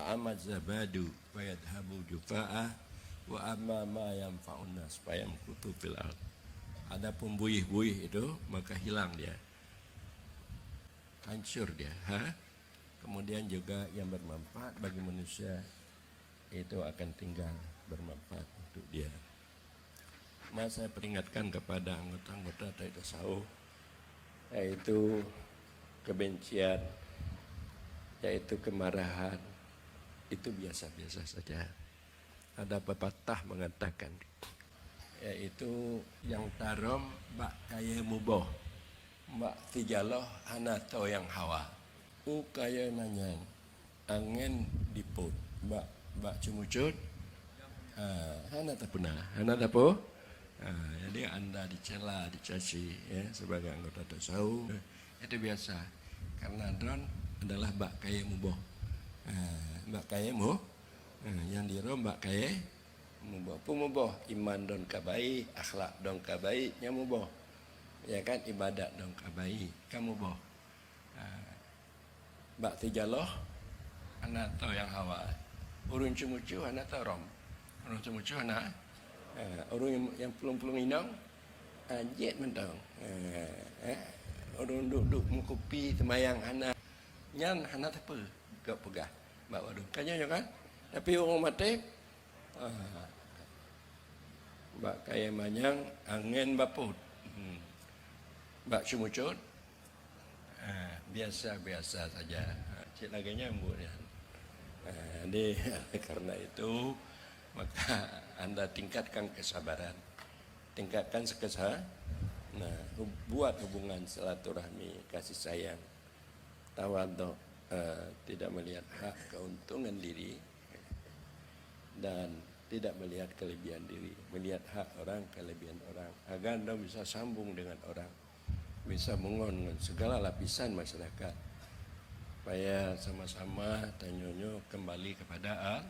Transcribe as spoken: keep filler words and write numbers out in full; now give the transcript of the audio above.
Amma zabadu fayadhabu jufa'a, wa amma ma yanfa'un nas fayamkuthu fil ard. Adapun buih-buih itu, maka hilang dia. Hancur dia. Ha? Kemudian juga yang bermanfaat bagi manusia, itu akan tinggal bermanfaat untuk dia. Maka saya peringatkan kepada anggota-anggota tarekat tasawuf, yaitu kebencian, yaitu kemarahan, itu biasa-biasa saja. Ada pepatah mengatakan, yaitu nyang tarôm bak kayée muboh, bak sijaloh hana toe nyang hawa. U kayée manyang, angén dipôt, bak, bak ceumucut, ha, hana tapuna, hana tapo. Ha, jadi anda dicela, dicaci, ya, sebagai anggota tasawuf, itu biasa. Karena droen adalah bak kayée muboh. Ha, bak kayée mu-, ha, nyang dirôm bak kayée muboh. Peumuboh, iman droen ka baik, akhlak droen ka baik, nyan muboh. Ya kan, ibadat droen ka baik, ka muboh. Ha. Bak sijaloh, hana toe nyang hawa. Ureuëng ceumucut hana tarôm. Ureuëng ceumucut hana. Ha, ureuëng nyang, nyang pulông-pulông inong, ha, jeuet mantong. Ha, ha. Ureuëng duek-duek meukupi seumayang hana. Nyan hana sapeue gop peugah bak wadôh. Kan nyan kan? Tapi ureuëng maté, ha, bak kayée manyang, angén bapôt. Hmm. Bak ceumucut, ha, biasa-biasa saja. Ha, cit lagée nyan buet nyan. Ha, jadi, karena itu, maka anda tingkatkan kesabaran. Tingkatkan sekesa-, nah, hub-, buat hubungan silaturahmi, kasih sayang, tawadhu, eh, tidak melihat hak keuntungan diri dan tidak melihat kelebihan diri, melihat hak orang, kelebihan orang, agar anda bisa sambung dengan orang, bisa mengon dengan segala lapisan masyarakat, supaya sama-sama tanyoe nyoe kembali kepada Al-,